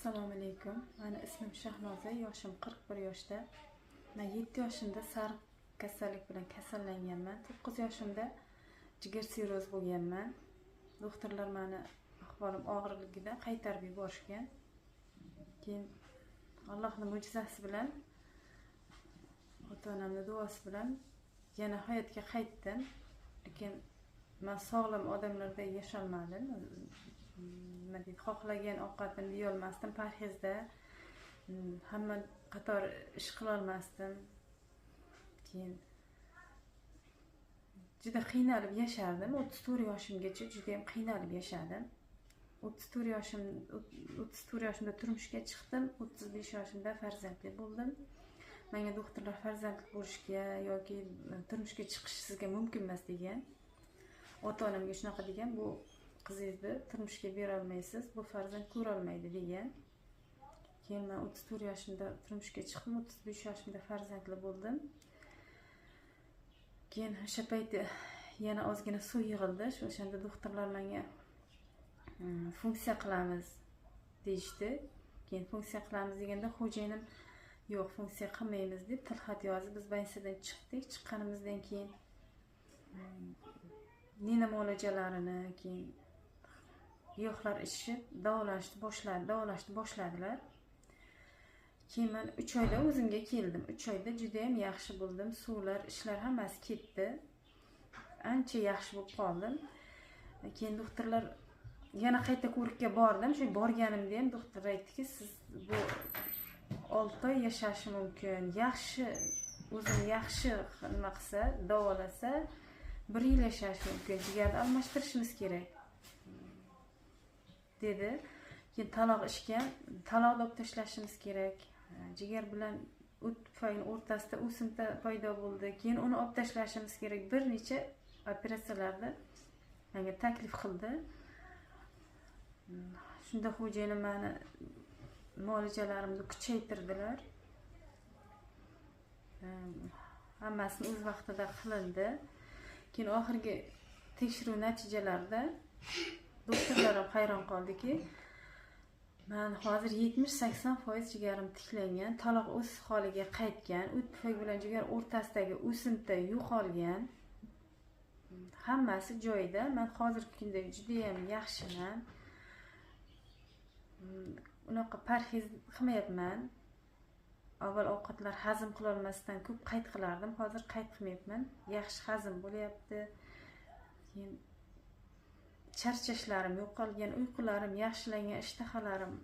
Assalomu alaykum. Mani ismim Shahnoza, yoshim 41 yoshda. Men 7 yoshimda sariq kasallik bilan kasallanganman. 9 yoshimda jigar sirroz bo'lganman. Doktorlar meni ahvolim og'irligidan qaytarib yuborishgan. Keyin Allohning mo'jizasi bilan, ota-onamning duosi bilan yana hayotga qaytdim. Lekin men sog'lom odamlarday yasholmadim. Nima deydi, xohlagan ovqatimni yeyolmasdim, parhezda hamma qator ish qilolmasdim. Keyin juda qiynalib yashardim. 34 yoshimgacha juda ham qiynalib yashadim. 34 yoshimda turmushga chiqdim, 35 yoshimda farzandli bo'ldim. Menga doktorlar farzandli bo'lishga yoki turmushga chiqish sizga mumkin emas degan. Ota-onamga shunaqa degan, bu qizingizni turmushga bera olmaysiz, bu farzand ko'rolmaydi degan. Keyin men 34 yoshimda turmushga chiqdim, 35 yoshimda farzandli bo'ldim. Keyin o'sha payt yana ozgina suv yig'ildi. Shu o'shanda doktorlar menga funksiya qilamiz deyishdi. Keyin funksiya qilamiz deganda xo'jayinim yo'q, funksiya qilmaymiz deb tilxat yozib, biz больницаdan chiqdik. Chiqqanimizdan keyin nina muolajalarini, keyin giyohlar ichishib davolashni boshladilar. Keyin men 3 oyda o'zimga keldim. 3 oyda juda ham yaxshi bo'ldim. Suvlar, ishlar hammasi ketdi. Ancha yaxshi bo'lib qoldim. Keyin doktorlar yana qayta ko'rikka bordim. Shu borganimda ham doktor aytdiki, siz bu 6 oy yashashi mumkin. Yaxshi, o'zini yaxshi nima qilsa, davolasa 1 yil yashashi mumkin. Jigarni almashtirishimiz kerak dedi. Keyin taloq ichgan, taloqni olib tashlashimiz kerak. Jigar bilan o't pufakning o'rtasida o'simta paydo bo'ldi. Keyin uni olib tashlashimiz kerak. Bir necha operatsiyalarni menga taklif qildi. Shunda xo'jayinim meni muolajalarimni kuchaytirdilar. Hammasini o'z vaqtida qilindi. Keyin oxirgi tekshiruv natijalarida doktorlar ham hayron qoldiki, man hozir 70-80% jigarim tiklangan, taloq o'z holiga qaytgan, o't pufak bilan jigar o'rtasidagi o'simta yo'qolgan, hammasi joyida. Man hozirgi kunda judayam yaxshiman, unaqa parhez qilmayapman. Avval ovqatlar hazm qilolmasdan ko'p qayt qilardim, hozir qayt qilmayapman, yaxshi hazm bo'lyapti. Keyin charchashlarim yo'qolgan, uyqularim yaxshilangan, ishtahalarim